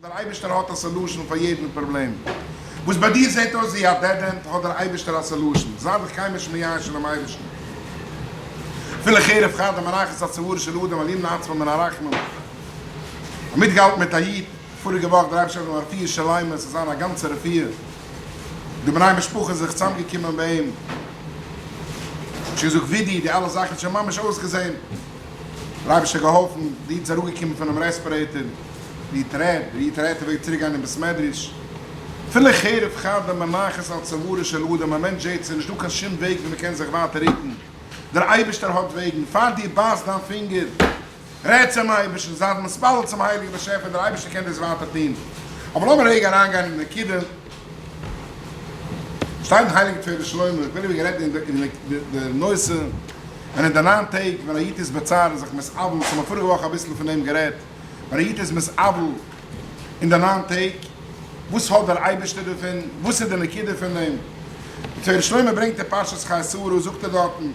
דער אייבערשטער האט א solution פאר יעדן פראבלעם. וואס ביי דיר זעט אויס ווי א dead end האט דער אייבערשטער א solution. זיי דיך קיינמאל נישט מייאש אינעם אייבערשטן. אפילו חרב חדה מונחת על צווארו של אדם אל ימנע עצמו מן הרחמים. כ'האב מיטגעהאלטן מיט א איד פאריגע וואך, דער אייבערשטער זאל אים א רפואה שלימה, עס זאל זיין א גאנצע רפואה. די בני משפחה זיך צוזאמגעקומען ביי אים, שוין געזאגט וידוי, די אלע זאכן שוין ממש אויסגעזען. דער אייבערשטער האט געהאלפן, די איד איז אראפגעקומען פונעם respirator. די טרעפ, די טרעפ וועג צוריק גיין אין בית מדרש, אפילו חרב חדה מונחת על צווארו של אדם, א מענטש זעט ס'איז נישט דא קיין שום וועג ווי מ'קען זיך ווייטער רוקן, דער אייבערשטער האט וועגן, פאר דו בייסט דיין פינגער, רעד צום אייבערשטן, זיי מתפלל צום הייליגן באשעפער, דער אייבערשטער קען דאס ווייטער טון. אבער לאמיר רגע אריינגיין אין די נקודה, שטייט אין הייליגן תפארת שלמה, איך וויל איבער גערעדט אין די נושא, ווען אין די ניין טעג ווען א איד איז בצער און זיך מתאבל, ס'האט מען פאריגע וואך אביסל פון דעם גערעדט, ווען א איד איז מתאבל אין די ניין טעג, וואס האט דער אייבערשטער דערפון? וואס איז די נקודה פון דעם? די תפארת שלמה ברענגט אין פרשת חיי שרה, זאגט ער דארטן,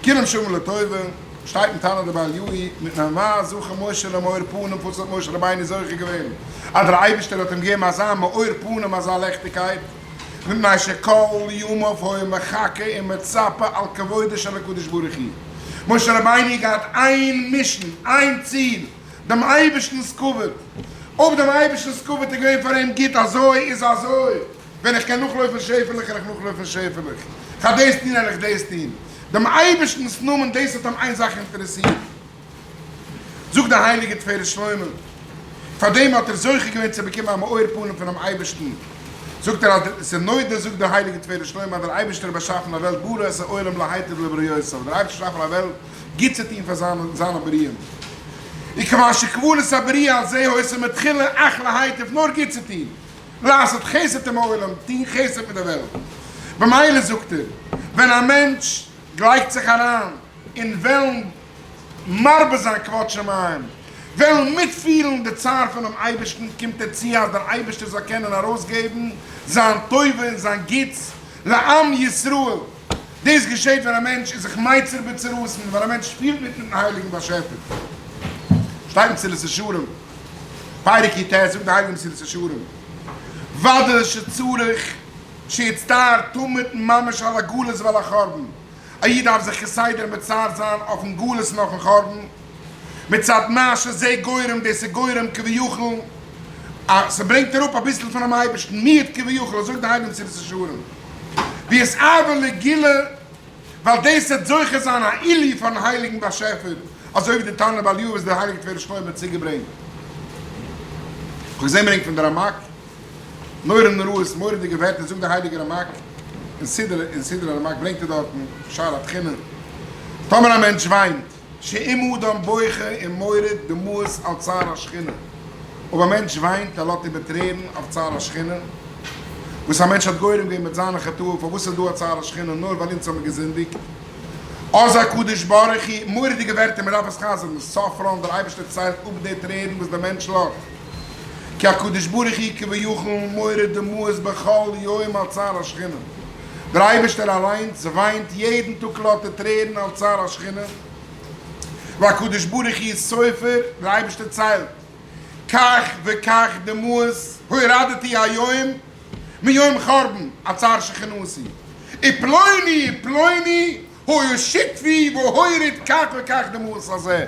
כולם שווים לטובה, שטייט אין תנא דבי אליהו, מפני מה זכה משה למאור פנים, פארוואס האט משה רבינו זוכה געווען אז דער אייבערשטער האט אים געגעבן אזא מאור פנים, אזא לעכטיגקייט? מפני שכל ימיו היה מחכה ומצפה על כבודו של הקדוש ברוך הוא. משה רבינו האט געהאט איין mission, איין ציל, דעם אייבערשטנ'ס כבוד. אויב דעם אייבערשטנ'ס כבוד איז געווען פאר אים גוט אזוי, איז אזוי. ווען איך קען נאכלויפן שעפעלעך, וועל איך נאכלויפן שעפעלעך. כ'האב דאס טון, וועל איך דאס טון. דעם אייבערשטנ'ס נאמען, דאס האט אים איין זאך אינטערעסירט. זאגט דער הייליגער תפארת שלמה, פאר דעם האט ער זוכה געווען צו באקומען א מאור פנים פונעם אייבערשטן, זאגט ער אז עס איז נודע, זאגט דער הייליגער תפארת שלמה, אז דער אייבערשטער האט באשאפן א וועלט ברא את העולם להיטיב לבריותיו, דער אייבערשטער האט באשאפן א וועלט גוט צו טון פאר זיינע בריאים, וכיוון שכוונת הבריאה על זה היתה מתחילה אך להיטיב, נאר גוט צו טון, לעשות חסד עם העולם, טון חסד מיט דער וועלט, במילא זאגט ער, ווען א מענטש גלייכט זיך אריין און וועלן מרבה זיין כבוד שמים, וועלן מיטפילן די צער פונעם אייבערשטן, קומט ער צו אז דער אייבערשטער זאל קענען ארויסגעבן זיין טובה און זיין גוטס לעם ישראל. דאס געשעט ווען א מענטש איז זיך מיצר בצרתן, ווען א מענטש פילט מיט מיטן הייליגן באשעפער. שטייט אין מסילת ישרים, פרק יט, זאגט דער הייליגער מסילת ישרים, ודאי שצריך שיצטער תמיד ממש על הגלות ועל החורבן, א איד דארף זיך כסדר מצער זיין אויפן גלות און אויפן חורבן, מצד מה שזה גורם, דאס איז גורם כביכול, אז ס'ברענגט אראפ אביסל פונעם אייבערשטן, מיעוט כביכול, אזוי זאגט די הייליגע מסילת ישרים, ויתאוה לגאולה, ווייל דאס וועט זוכה זיין א עילוי פארן הייליגן באשעפער, אזוי ווי די תנא דבי אליהו וואס דער הייליגער תפארת שלמה האט צוגעברענגט. כ'האב געזען ברענגט פון די רמק. נורא נוראות, מורא'דיגע ווערטער זאגט דער הייליגער רמק אין סידור, אין סידור הרמק ברענגט ער דארטן, שער התחינה, טאמער א מענטש וויינט, שאם אדם בוכה ומוריד דמעות על צער השכינה, אויב א מענטש וויינט, ער לאזט איבער טרערן אויף צער השכינה, וואס א מענטש האט גורם געווען מיט זיינע חטאים, פארוואס איז דא א צער השכינה, נאר ווייל אונז האבן געזינדיגט, אז הקדוש ברוך הוא, מורא'דיגע ווערטער, מען דארף עס חזר'ן, סופרן, דער אייבערשטער ציילט אפ די טרערן וואס דער מענטש לאזט. כי הקדוש ברוך הוא כביכול מוריד דמעות בכל יום על צער השכינה, דער אייבערשטער אליינס וויינט יעדן טאג לאזט ער טרערן על צער השכינה, והקדוש ברוך הוא סופר, דער אייבערשטער ציילט, כך וכך דמעות הורדתי היום מיום חורבן על צער שכינתי, ופלוני ופלוני היה שותפי והוריד כך וכך דמעות הזה.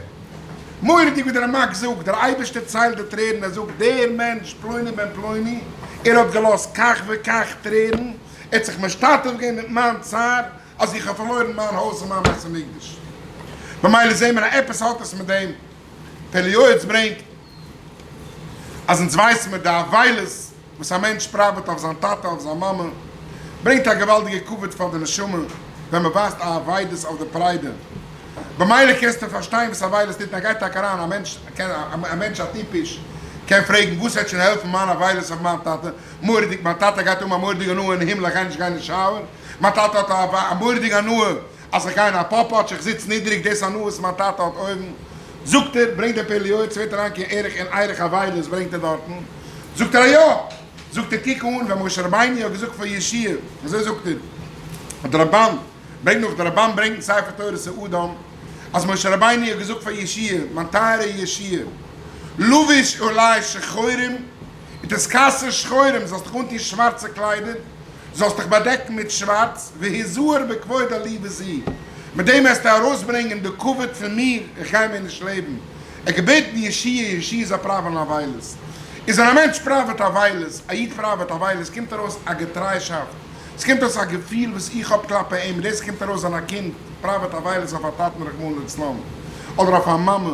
מורא'דיג ווי דער רמק זאגט, דער אייבערשטער ציילט די טרערן, ער זאגט, דער מענטש פלוני בן פלוני, ער האט געלאזט כך וכך טרערן, ער האט זיך משתתף געווען מיט מיין צער אז איך האב פארלוירן מיין הויז און מיין בית המקדש. במילא זעהן מיר אז עפעס האט עס מיט דעם. פלא יועץ ברענגט אז אונז ווייסן מיר די אבילות וואס א מענטש פראוועט אויף זיין טאטע אויף זיין מאמע, ברענגט א געוואלדיגע כבוד פאר די נשמה ווען מען ווייזט א אבידות אויף די פרידה. במילא קענסטו פארשטיין וואס אבילות טוט, ער גייט טאקע אריין, א מענטש קען, א מענטש א טיפש קען פרעגן וואס וועט שוין העלפן מיין אבילות אויף מיין טאטע, מורא'דיג מיין טאטע גייט האבן א מורא'דיגע הנאה אין הימל איך גיי נישט גיין אין shower, מיין טאטע האט א מורא'דיגע הנאה אז איך גיי אין א פאפאטש, איך זיץ נידריג, דאס הנאה וואס מיין טאטע האט אויבן, זאגט ער, ברענגט דער פלא יועץ, ווערט אריין קיין ערך אין ערך אבילות ברענגט ער דארטן, זאגט ער א יא! זאגט ער קוק אן ווען משה רבינו האט געזאגט פאר יהושע, אזוי זאגט ער, דער רמבן ברענגט נאך, דער רמבן ברענגט אין ספר תורת האדם, אז משה רבינו האט געזאגט פאר יהושע, מיין טייערע יהושע, לבוש עלי שחורים. ותתכסה שחורים, זאלסט דיך אנטון שווארצע קליידער, זאלסט דיך באדעקן מיט שווארץ, והזהר בכבוד עלי בזו, מיט דעם וועסטו ארויסברענגען די כבוד פון מיר, איך גיי מער נישט לעבן. ער האט געבעטן ישועה, ישועה איז א פראווען אבילות. איז ווען א מענטש פראוועט אבילות, א איד פראוועט אבילות, קומט ארויס א געטריישאפט, עס קומט ארויס א געפיל וואס איך האב כלפי אים, מיט דאס קומט ארויס ווען א קינד פראוועט אבילות אויף א טאטן רחמנא לצלן, אדער אויף א מאמע,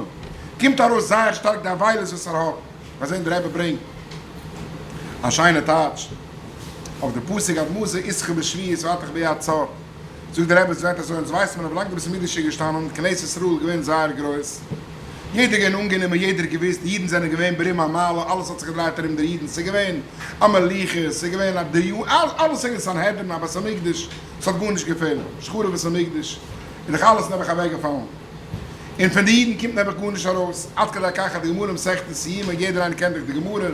קומט ארויס זייער שטארק די אבילות וואס ער האט. מיר זעהן די רבי ברענגט א שיינע טייטש אויף די פסוק עד מתי אתך בשבי ותפארתך ביד צר, זאגט די רבי עס ווערט אזוי אונז ווייסט מען אויף ווילאנג די בית המקדש איז געשטאנען כנסת ישראל איז געווען זייער גרויס, יעדער געווען אנגענומען יעדער געוויסט די אידן זענען געווען ברום המעלה אלעס האט זיך געדרייט ארום די אידן ס'איז געווען א מלוכה ס'איז געווען א דיון אלעס איז געווען סנהדרין א בית המקדש ס'האט גארנישט געפעלט שחרוב בית המקדש איז דאך אלעס נעבעך אוועקגעפאלן. און פון די אידן קומט נעבעך גארנישט ארויס, עד כדי כך אז די גמרא מסכת יומא, יעדער איינער קענט דאך די גמרא,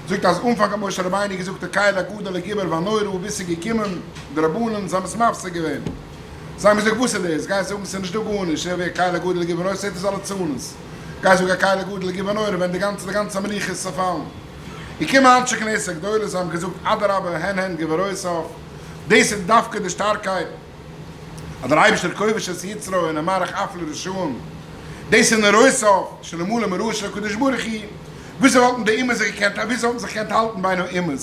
זאגט אז אנפאנג האט משה רבינו געזאגט הקל הגדול הגיבור והנורא, ביז ס'איז געקומען די רבנן, זיי האבן עס מפסיק געווען, זיי האבן געזאגט וואס איז דאס, גיי זאגן ס'איז נישטא גארנישט, ווי הקל הגדול הגיבור והנורא, ס'זעט אויס אלע צנות, גיי זאג הקל הגדול הגיבור והנורא ווען די גאנצע די גאנצע מלוכה איז צעפאלן. געקומען אנשי כנסת הגדולה, זיי האבן געזאגט אדרבה הן הן גבורותיו, דאס איז דווקא די שטארקייט, אז דער אייבערשטער כובש את יצרו און ער מאריך אף לרשעים, דאס איז נראות שלמעלה מראה של הקדוש ברוך הוא, וויאזוי וואלטן די אומות זיך געקענט וויאזוי וואלטן זיך געקענט האלטן בין האומות?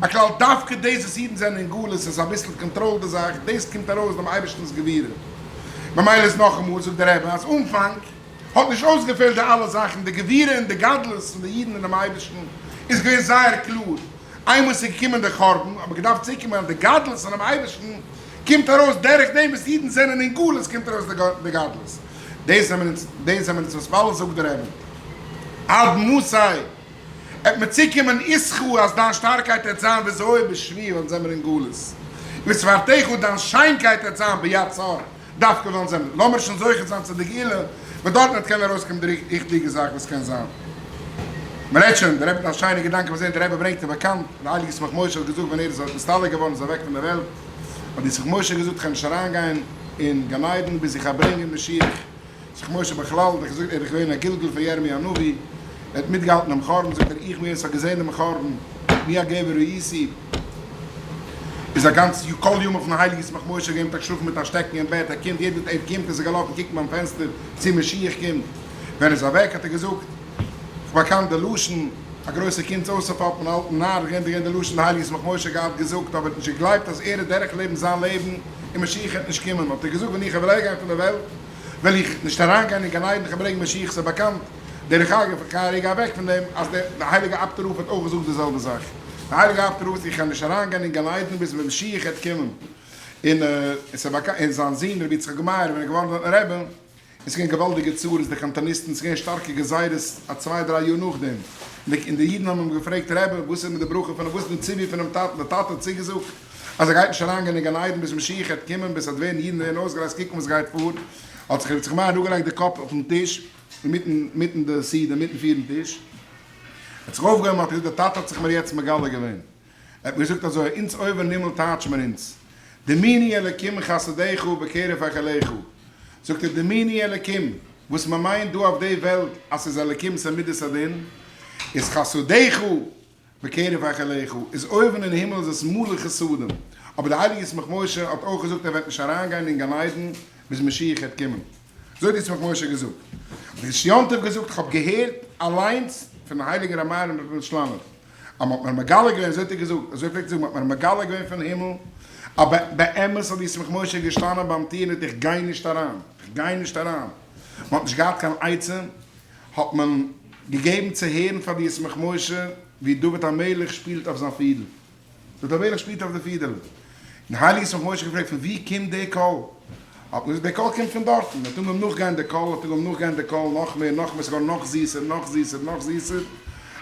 הכלל דווקא דאס וואס אידן זענען אין גלות איז אביסל קאנטראל די זאך, דאס קומט ארויס דעם אייבערשטנ'ס גבורה. ממילא איז נאכאמאל זאגט דער רבי אז אנפאנג האט נישט אויסגעפעלט די אלע זאכן, די גבורה און די גדלות פון די אידן אינעם אייבערשטן איז געווען זייער קלאר, איינמאל ס'איז געקומען דער חורבן האט מען געדארפט צוקומען אז די גדלות פונעם אייבערשטן קומט ארויס דורך דעם וואס אידן זענען אין גלות קומט ארויס די גדלות. דאס זעמיר אונז דאס זעמיר אונז מתפלל זאגט דער רבי עד מתי עט מען צוקומען אתך אז דיין שטארקייט עט זיין וויאזוי בשבי ווען זעמיר אין גלות ותפארתך דיין שיינקייט עט זיין ביד צר. דווקא וועלן זיי, לאמיר שוין זוכה זיין צו די גאולה, ווען דארטן וועט קענען ארויסקומען די ריכטיגע זאך וואס קען זיין. מען רעדט שוין, דער רבי האט א שיינע געדאנק וואס דער רבי ברענגט איז באקאנט, דער הייליגער ישמח משה האט געזאגט ווען ער איז נסתלק געווארן איז אוועק פון דער וועלט, האט דער ישמח משה געזאגט איך וועל נישט אריינגיין אין גן עדן ביז איך וועל ברענגען משיח, ישמח משה בכלל האט ער געזאגט ער איז געווען א גלגול פון ירמי' הנביא, ער האט מיטגעהאלטן דעם חורבן, זאגט ער איך בין ווער ס'האט געזען דעם חורבן, מי הגבר ראיתי, איז א גאנץ יאר כל ימיו פון הייליגן ישמח משה געווען מיט א שלאפן מיט א שטעקן אין בעט, ער קומט יעדע ער קומט איז ער געלאפן קוקן ביים פענסטער צו משיח קומט, ווען ער איז אוועק האט ער געזאגט, באקאנט די לשון, א גרויסע קונץ אויסצופאפן אן אלטן נאר, געווען געווען די לשון די הייליגע ישמח משה געהאט געזאגט אבער האט נישט געגלייבט אז ער וועט דורך לעבן זיין לעבן און משיח וועט נישט קומען, האט ער געזאגט ווען איך וועל אוועק גיין פון די וועלט וועל איך נישט אריין גיין אין גן עדן איך וועל ברענגען משיח ס'איז באקאנט דרך אגב איך גיי א רגע אוועק פון דעם אז דער הייליגע אפטער רב האט אויך געזאגט די זעלבע זאך דער הייליגע אפטער רב איך קען נישט אריין גיין אין גן עדן ביז משיח העט קומען און און זיין זון רבי יצחק מאיר ווען ער איז געווארן רבי עס איז געווען געוואלדיגע צרות די קאנטאניסטן, עס איז געווען שטארקע גזירות א צוויי דריי יאר נאכדעם, און די אידן האבן אים געפרעגט רבי וואס איז מיט די ברכה פונעם וואס איז די ציווי פונעם טאטן, די טאטע האט צוגעזאגט אז ער גייט נישט אריינגיין אין גן עדן ביז משיח העט קומען, ביז ס'וועט ווערן אידן ווערן אויסגעלייזט קוקן וואס גייט פאר, האט זיך רבי יצחק מאיר אראפגעלייגט די קאפ אויפן טיש אינמיטן מיטן די סעודה אינמיטן פירן טיש, ער האט זיך אויפגעהויבן האט ער געזאגט די טאטע האט זיך מיר יעצט מגלה געווען, ער האט מיר געזאגט אזוי, אונז אויבן אין הימל טייטש מיר אונז, דמיני אלקים חסדיך בקרב היכלך, זאגט ער דמיני אלקים, וואס מען מיינט דא אויף די וועלט אז ס'איז אלקים ס'איז מידת הדין, איז חסדיך בקרב היכלך, איז אויבן אין הימל איז עס מלא חסדים, אבער די הייליגע ישמח משה האט אויך געזאגט ער וועט נישט אריינגיין אין גן עדן ביז משיח העט קומען, אזוי האט ישמח משה געזאגט, האט דער יום טוב געזאגט איך האב געהערט אליינס פון הייליגן ר' מאיר מפרעמישלאנער, אז מ'האט מיר מגלה געווען, אזוי האט ער געזאגט, אזוי פלעגט ער זאגן, מ'האט מיר מגלה געווען פון הימל, אז באמת האט ישמח משה געשטאנען ביים טיר און האט איך גיי נישט אריין, איך גיי נישט אריין, מ'האט נישט געהאט קיין עצה, האט מען געגעבן צו הערן פאר די ישמח משה ווי דוד המלך שפילט אויף זיין פידל. דוד המלך שפילט אויף די פידעלע. און הייליגע ישמח משה געפרעגט פון ווי קומט די קול? האט מען געזאגט די קול קומט פון דארטן. מען האט אנגעהויבן נאכגיין די קול, האט אנגעהויבן נאכגיין די קול נאך מער נאך מער, ס'איז געווארן נאך זיסער נאך זיסער נאך זיסער,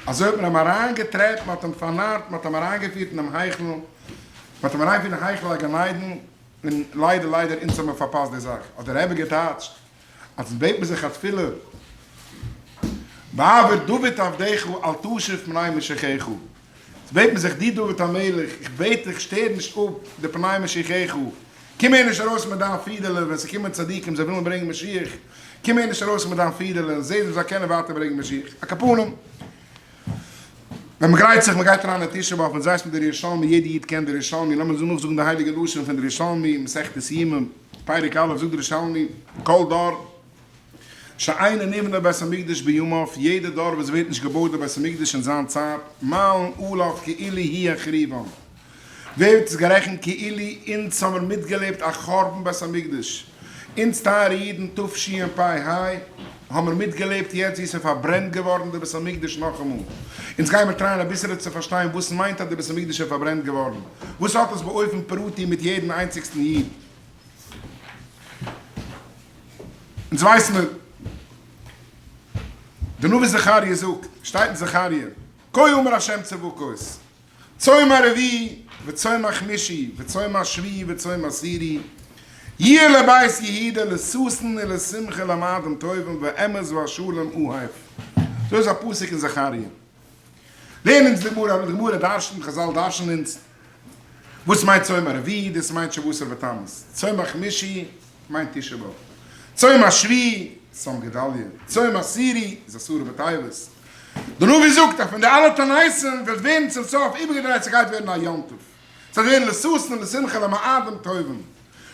אזוי האט מען אים אריינגעטרעפט, מען האט אים פארנארט, מען האט אים אריינגעפירט אינעם היכל, מען האט אים אריינגעפירט אין היכל הגן עדן, און ליידער ליידער אונז האבן מיר פארפאסט די זאך, האט דער רבי געטייטשט אז אונז בעט מיר זיך א תפילה, בעבור דוד עבדך אל תשוב פני משיחך. בעט מען זיך דיר דוד המלך, איך בעט דיך שטער נישט אפ די פני משיחך, קום מער נישט ארויס מיט דיין פידעלע ווען ס'קומען צדיקים זיי ווילן ברענגען משיח, קום מער נישט ארויס מיט דיין פידעלע און זע ווי זיי קענען ווייטער ברענגען משיח, על כל פנים. ווען מען גרייט זיך, מען גייט אריין אין תשעה באב, מען זייסט מיט דער ירושלמי, יעדער איד קען דער ירושלמי, לאמיר נאכזאגן די הייליגע לשון פון דער ירושלמי, מסכת יומא, פרק א', זאגט דער ירושלמי, כל דור שאינו נבנה בית המקדש בימיו, יעדע דור וואס ווערט נישט געבויט דער בית המקדש אין זיין צייט, מעלין עליו כאילו הוא החריבן. ווערט עס גערעכנט כאילו אונז האמיר מיטגעלעבט א חורבן בית המקדש. אונז טייערע אידן תשפ ה האמיר מיטגעלעבט יעצט ווי עס איז פארברענט געווארן די בית המקדש נאכאמאל. אונז גיימיר טרייען אביסעלע צו פארשטיין וואס מיינט אז די בית המקדש איז פארברענט געווארן. וואס האט עס באופן פרטי מיט יעדן איינציגסטן איד. אונז ווייסן מיר. די נביא זכריה זאגט, שטייט אין זכריה, כה אמר ה' צבקות, צום הרביעי וצום החמישי וצום השביעי וצום העשירי, יהיה לבית יהודה לששון ולשמחה למועדים טובים והאמת והשלום אהב. אזוי איז א פסוק אין זכריה. לערן אונז די גמרא, די גמרא דרשנ'ט, חזל דרש'נען אונז, וואס מיינט צום הרביעי, דאס מיינט שבעה עשר בתמוז, צום החמישי מיינט תשעה באב, צום השביעי, צום גדליה, צום העשירי איז עשרה בטבת. די נביא זאגט אז פון די אלע תעניתים וועט ווערן צום סוף איבערגעדרייט ס'גייט ווערן א יום טוב, ס'וועט ווערן לששון ולשמחה למועדים טובים.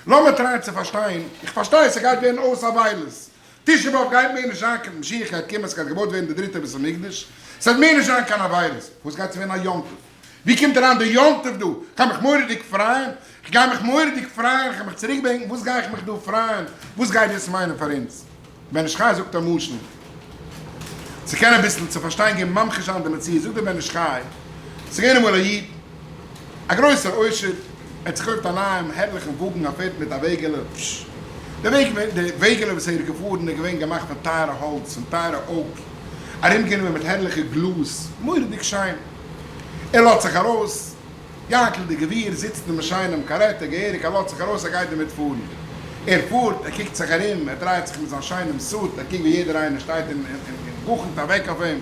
לאמיר טרייען צו פארשטיין, איך פארשטיי ס'גייט ווערן אויס אבילות, תשעה באב גייט מער נישט זיין קיין משיח גייט קומען ס'גייט געבויט ווערן די דריטע בית המקדש, ס'וועט מער נישט זיין קיין אבילות, וואס גייט צו ווערן א יום טוב? ווי קומט אריין די יום טוב דא? כ'גיי מיך מורא'דיג פרייען? כ'גיי מיך מורא'דיג פרייען? כ'גיי מיך צוריקבענקן? וואס גיי איך מיך דא פרייען? וואס גייט דאס מיינען פאר אונז? בן איש חי זאגט א משל, צו קענען אביסל צו פארשטיין געבן ממחיש זיין די מציאות, זאגט דער בן איש חי, ס'איז געווען אמאל א איד, א גרויסער עושר, ער האט זיך געקויפט א נייעם הערליכן וואגן, א פערד מיט א וועגעלע, פשש, די וועג, די וועגעלע וואס ער איז געפארן איז געווען געמאכט פון טייערע האלץ, פון טייערע oak, ארומגענומען מיט הערליכע גלאז, מורא'דיג שיין. ער לאזט זיך ארויס, יענקל די גביר זיצט אינעם שיינעם קארעטע געהעריג ער לאזט זיך ארויס ער גייט דערמיט פארן. ער פארט, ער קוקט זיך ארום, ער דרייט זיך מיט זיין שיינעם suit, ער קוקט ווי יעדער איינער שטייט און גחנ'ט אוועק אויף אים.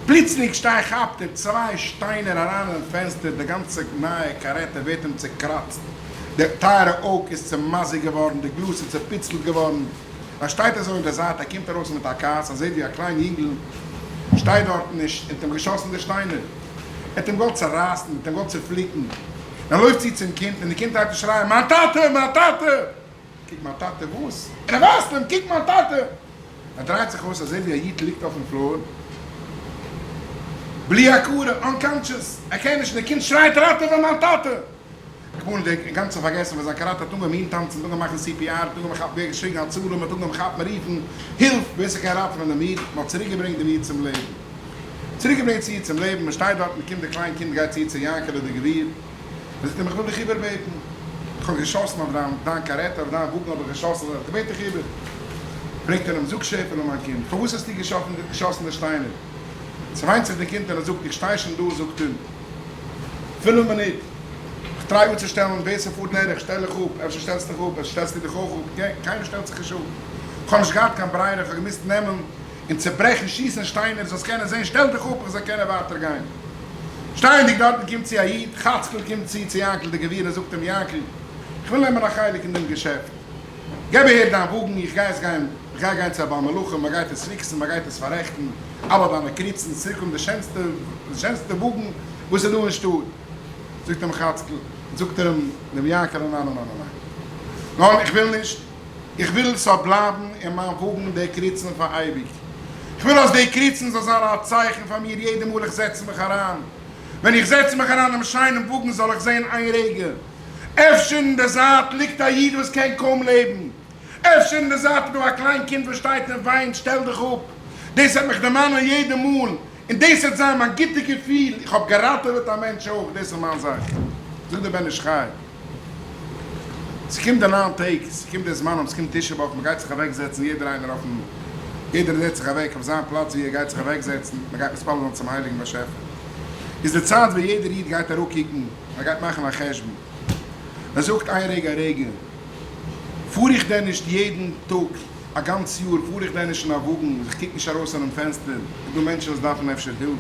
פלוצלינג שטיי כאפט ער צוויי שטיינער אריין אינעם פענסטער, די גאנצע נייע קארעטע ווערט אים צוקראצט, די טייערע oak איז צומזיק'ט געווארן, די גלאז איז צופיצלט געווארן. ער שטייט אזוי אין די זייט, ער קומט ארויס מיט א כעס, ער זעט ווי א קליין יונגל שטייט דארטן און האט אים געשאסן די שטיינער. ער האט אים געוואלט צערייסן, ער האט אים געוואלט צעפליקן. ער לויפט צו צום קינד, און די קינד הייבט אן שרייען, מיין טאטע! מיין טאטע! קוק מיין טאטע וואס? און ער ווייזט אים, קוק מיין טאטע! ער דרייט זיך אויס, ער זעט ווי א איד ליגט אויפן floor, בלי הכרה, unconscious, ער קען נישט, און די קינד שרייט, ראטעווע מיין טאטע! כמובן האט ער אינגאנצן פארגעסן פון זיין קאראטע, האט אנגעהויבן אהינטאנצן, האט אנגעהויבן מאכן CPR, האט אנגעהויבן כאפן, ווער געשריגן הצלה, מען האט אנגעהויבן כאפן רופן הילף, ווער ס'קען ראטעווען דעם איד, מען האט צוריק געברענגט דעם איד צום לעבן. צוריק געברענגט צו איר צום לעבן, מען שטייט דארט, מען קומט די קליין קינד גייט צו צו יענקעלע דער גביר, מען זאגט אים איך וויל דיך איבערבעטן, איך האב געשאסן אויף דיין דיין קארעטע, אויף דיין וואגן האב איך געשאסן, איך בעט דיך איבער. פרעגט ער אים, זאג שעפעלע מיין קינד, פארוואס האסטו געשאסן געשאסן די שטיינער? צעוויינט זיך די קינד און ער זאגט, איך שטיי שוין דא, זאגט ער, פינף מינוט, איך try אפצושטעלן ווער ס'פארט דורך, שטעל איך אפ, אפשר שטעלסט דיך אפ, אפשר שטעלסטו דיך אויך אפ, קיינער שטעלט זיך נישט אפ, איך האב נישט געהאט קיין ברירה, איך האב געמוזט נעמען און צעברעכן, שיסן שטיינער, זאלסט קענען זען, שטעל דיך אפ, איך זאל קענען ווייטער גיין. שטייענדיג דארטן קומט צו א איד, חאצקל קומט צו צו יענקל דער גביר און זאגט אים, יענקל, איך וויל נעמען א חלק אין דעם געשעפט, געב אהער דיין וואגן, איך גיי עס גיין, איך גיי גיין צו א בעל מלאכה, מען גייט עס fix ן, מען גייט עס פאררעכטן, אלע דיינע קריצן, צוריק האבן די שענסטע, די שענסטע וואגן וואס איז דא אין שטאט. זאגט אים חאצקל, זאגט ער אים, דעם יענקעלע, ניין ניין ניין ניין, ניין, איך וויל נישט, איך וויל ס'זאל בלייבן אין מיין וואגן די קריצן פאר אייביג, איך וויל אז די קריצן זאל זיין א צייכן פאר מיר יעדע מאל איך זעץ מיך אריין, ווען איך זעץ מיך אריין אינעם שיינעם וואגן זאל איך זען איין רגע, אפשר אין די זייט ליגט א איד וואס קען קוים לעבן, אפשר אין די זייט איז דא א קליין קינד וואס שטייט און וויינט, שטעל דיך אפ, דאס וועט מיך דערמאנען יעדע מאל, און דאס וועט זיין מיין גוטע געפיל, איך האב געראטעוועט א מענטש אויך, דאס איז מיין זאך. זאגט דער בן איש חי, ס'קומט די ניין טעג, ס'קומט די זמנים, ס'קומט תשעה באב, מ'גייט זיך אוועק זעצן יעדער איינער אויפן, יעדער זעצט זיך אוועק אויף זיין פלאץ ווי ער גייט זיך אוועק זעצן, מ'גייט מתפלל זיין צום הייליגן באשעפער, איז די צייט ווען יעדער איד גייט אראפקוקן, ער גייט מאכן א חשבון, ער זאגט איין רגע א רגע, פאר איך דען נישט יעדן טאג, א גאנץ יאר, פאר איך דען נישט אין א וואגן, איך קוק נישט ארויס אינעם פענסטער, איז דא מענטשן וואס דארפן אפשר הילף?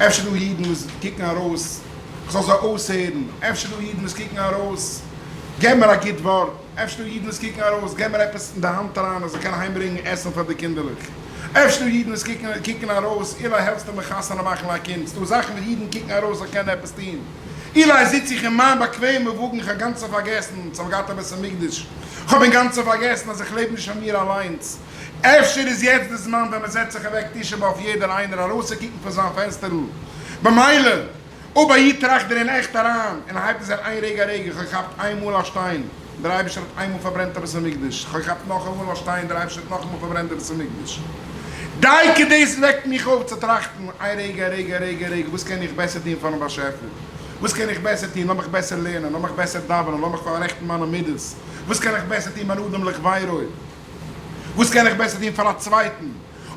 אפשר דא אידן וואס קוקן ארויס איך זאל זיי אויסהערן? אפשר דא אידן וואס קוקן ארויס געב מיר א גוט ווארט? אפשר דא אידן וואס קוקן ארויס געב מיר עפעס אין די האנט אריין איך זאל קענען אהיימברענגען עסן פאר די קינדערלעך? אפשר דא אידן וואס קוקן ארויס, אולי העלפסטו מיר חתונה מאכן א קינד, ס'דא זאכן וואס אידן קוקן ארויס איך קען עפעס טון, אולי זיץ איך אין מיין באקוועמע וואגן, איך האב גאנצע פארגעסן אז כ'האב געהאט א בית המקדש, כ'האב אינגאנצן פארגעסן אז איך לעב נישט פאר מיר אליינס, אפשר איז יעצט די זמן ווען מ'זעצט זיך אוועק תשעה באב יעדער איינער ארויסצוקוקן פון זיין פענסטערל, במילא. אויב א איד טראכט דערין עכט אריין, און ער הייבט אן זען איין רגע א רגע, איך האב געכאפט איין מאל א שטיין, דער אייבערשטער האט איינמאל פארברענט א בית המקדש, איך האב געכאפט נאכאמאל א שטיין, דער אייבערשטער האט נאכאמאל פארברענט די בית המקדש. דייקא דאס וועקט מיך אויף צו טראכטן, איין רגע, א רגע, א רגע, א רגע, וואס קען איך בעסער טון פארן באשעפער? וואס קען איך בעסער טון? לאמיך בעסער לערנען, לאמיך בעסער דאווענען, לאמיך פאררעכטן מיינע מידות, וואס קען איך בעסער טון בין אדם לחבירו? וואס קען איך בעסער טון פאר א צווייטן?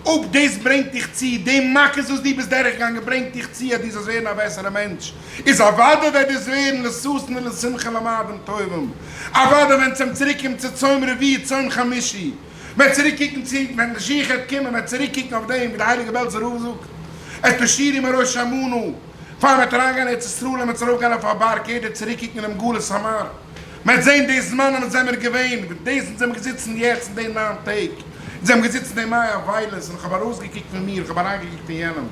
אויב דאס ברענגט דיך צו, די מכות וואס דו ביסט דורכגעגאנגען ברענגט דיך צו אז דו זאלסט ווערן א בעסערע מענטש, איז אוודאי וועט דאס ווערן לששון ולשמחה למועדים טובים, אוודאי ווען צום צוריק קומען צו צום רביעי צום חמישי, מען וועט צוריק קוקן צו ווען משיח העט קומען, מען וועט צוריק קוקן אויף דעם ווי די הייליגע בעלזער רב זאגט, את תשירי מראש אמנה, פאר מען וועט אריינגיין ארץ ישראל און מען וועט ארויף גיין אויף א בארג יעדער צוריק קוקן אינעם גלות המר. מ'וועט זען די זמנים וואס זעמיר געווען, ווי דאס אונז זעמיר געזיצן יעצט אין די ניין טעג, אונז זעמיר געזיצן די מאי אבילות און איך האב ארויסגעקוקט פון מיר, איך האב אריינגעקוקט אין יענעם,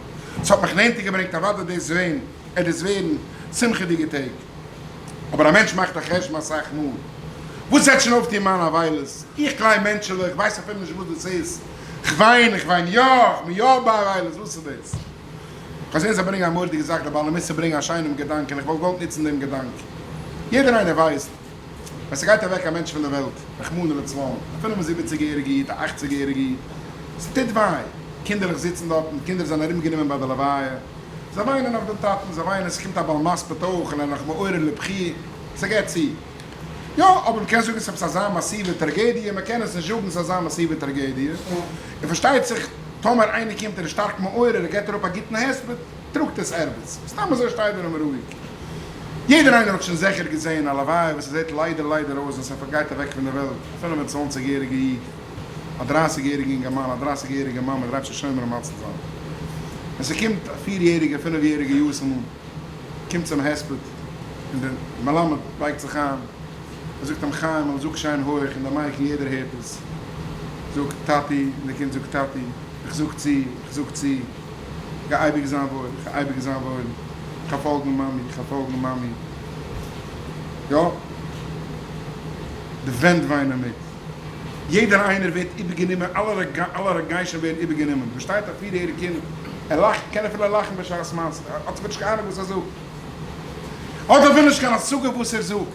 ס'האט מיך נענטער געברענגט, אוודאי דאס ווען עט דאס ווערן שמחה'דיגע טעג, אבער א מענטש מאכט א חשבון אסאך מאל, וואס וועט שוין אויפטון מיין אבילות, איך קליין מענטשעלע, איך ווייס אפילו נישט וואס דאס איז, כ'וויין, איך וויין יא, כ'בין יא ביי אבילות, וואס איז דאס? כ'זעה זיי ברענגען א מורא'דיגע זאך, די בעלי מוסר ברענגען א שיינעם געדאנק און איך וואלט געוואלט נוצן דעם געדאנק. יעדער איינער ווייסט, ווען ס'גייט אוועק א מענטש פון די וועלט, רחמנא לצלן, א 75 יעריגע איד, א 80 יעריגע איד, ס'טוט וויי. קינדערלעך זיצן דארטן, קינדער זענען ארומגענומען ביי די לוויה, זיי וויינען אויף דעם טאטן, זיי וויינען, ס'קומט א בעל מספיד אויך און ער איז נאך מעורר לבכי, ס'געט צו. יא, אבער מ'קען זאגן ס'איז עפעס אזא מאסיווע טראגעדיע, מ'קען עס נישט זאגן ס'איז אזא מאסיווע טראגעדיע, און פארשטייט זיך טאמער איינער קומט און איז שטארק מעורר און געבט אראפ א גוטן הספד, טראגט עס ערבות. סתם אזוי שטייט דער און רואיג. יעדער איינער האט שוין זיכער געזעהן א לוויה וואס עס זעהט ליידער ליידער אויס ווען ס'פארגייט אוועק פון די וועלט, א 25 יעריגע איד, א 30 יעריגע אינגערמאן, א 30 יעריגע מאמע, דער אייבערשטער שומר ומציל זיין. ווען ס'קומט א פיר יעריגע פינף יעריגע יתומ'ל קומט צום הספד און דער מלמד בייגט זיך איין, ער זאגט אים חיים'ל זאג שיין הויך אין די mic און יעדער הערט עס, זאג טאטי, און די קינד זאגט טאטי, איך זאג צו, איך זאג צו, גיי אייביג זיין וואויל, איך גיי אייביג זיין וואויל, איך גיי פאלגן מאמי, איך גיי פאלגן מאמי, יא, די ווענט וויינען מיט, יעדער איינער ווערט איבערגענומען, אלע רגשים ווערן איבערגענומען, דא שטייט א פיר יעריג קינד, ער לאכט, קען אפילו לאכן בשעת מעשה, ער האט אפילו נישט קיין אהנונג וואס ער זאגט, האט אפילו נישט קיין השגה וואס ער זאגט,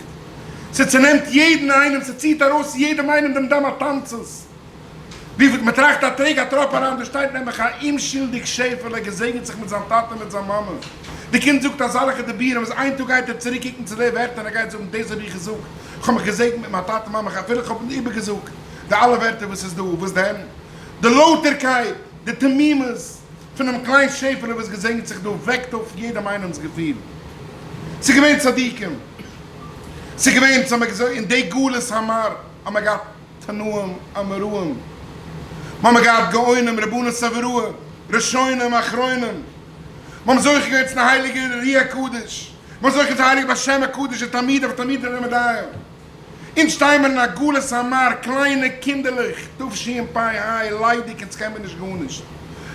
ס'צונעמט יעדן איינעם, ס'ציט ארויס יעדעם איינעם דעם דם התמצית. ווי מ'טראכט א טרעג א טראפ אריין, דא שטייט נעבעך א אומשולדיג שעפעלע געזעגנט זיך מיט זיין טאטע און מיט זיין מאמע. די קינד זאגט אזאלעכע דיבורים אז איין טאג גייט ער צוריק קוקן צו די ווערטער און ער גייט זאגן דאס האב איך געזאגט, כ'האב מיך געזעגנט מיט מיין טאטע מאמע, אפילו כ'האב איבערגעזאגט די אלע ווערטער וואס איז דא, וואס דען? די לויטערקייט, די תמימות פונעם קליין שעפעלע וואס געזעגנט זיך דא וועקט אויף יעדעם איינעמ'ס געפיל. ס'איז געווען צדיקים, ס'איז געווען, אין די גלות המר האט מען געהאט תנאים, אמוראים, מ'האמיר געהאט גאונים, רבנן סבוראה, ראשונים, אחרונים, מ'האמיר זוכה געווען צו די הייליגע אר"י הקדוש, מ'האט זוכה געווען צו די הייליגע בעל שם הקדוש, די תלמידיו ותלמידי רמדיה. אונז שטייען מיר אין א גלות המר, קליינע קינדערלעך, תשפ"ה, ליידיג, אונז קען מיר נישט גארנישט.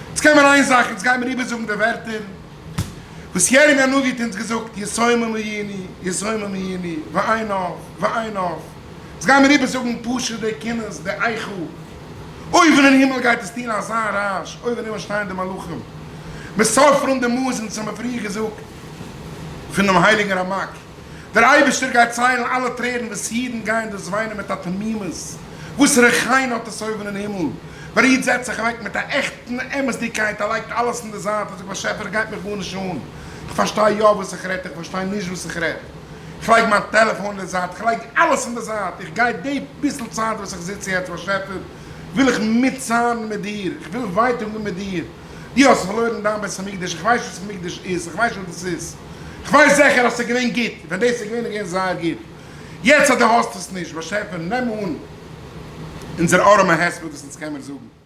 אונז קען מיר איין זאך, אונז גיימיר איבערזאגן די ווערטער וואס ירמי' הנביא האט אונז געזאגט, יתומים היינו, יתומים היינו, ואין אב, ואין אב. יעצט גיימיר איבערזאגן פשוט די קינות, די איכה. אויבן אין הימל גייט עס טון אזא רעש, אויבן אין הימל שטייען די מלאכים. מספרן די מוז, אונז האמיר פריער געזאגט פונעם הייליגן רמק, דער אייבערשטער גייט ציילן אלע טרערן וואס אידן גייען דאס וויינען מיט א תמימות, וואסערע חן האט עס אויבן אין הימל, ווען א איד זעצט זיך אוועק מיט א עכטן אמת'דיגקייט, ער לייגט אלעס אין די זייט, ער זאגט באשעפער גייט מיך גארנישט אן, איך פארשטיי יא וואס איך רעד, איך פארשטיי נישט וואס איך רעד. כ'לייג מיין טעלעפאן אין די זייט, כ'לייג אלעס אין די זייט, איך גיי די ביסל צייט וואס איך זיץ יעצט באשעפער, וויל איך מיטציילן מיט דיר, איך וויל ווייטאגן מיט דיר, דו האסט פארלוירן דיין בית המקדש, איך ווייס נישט וואס מקדש איז, איך ווייס נישט וואס דאס איז, איך ווייס זיכער אז ס'איז געווען גוט, ווען דאס איז געווען איז געווען זייער גוט, יעצט אז דו האסט עס נישט, באשעפער נעם אן אונזער ארעמע הספד וואס אונז קען מיר זאגן.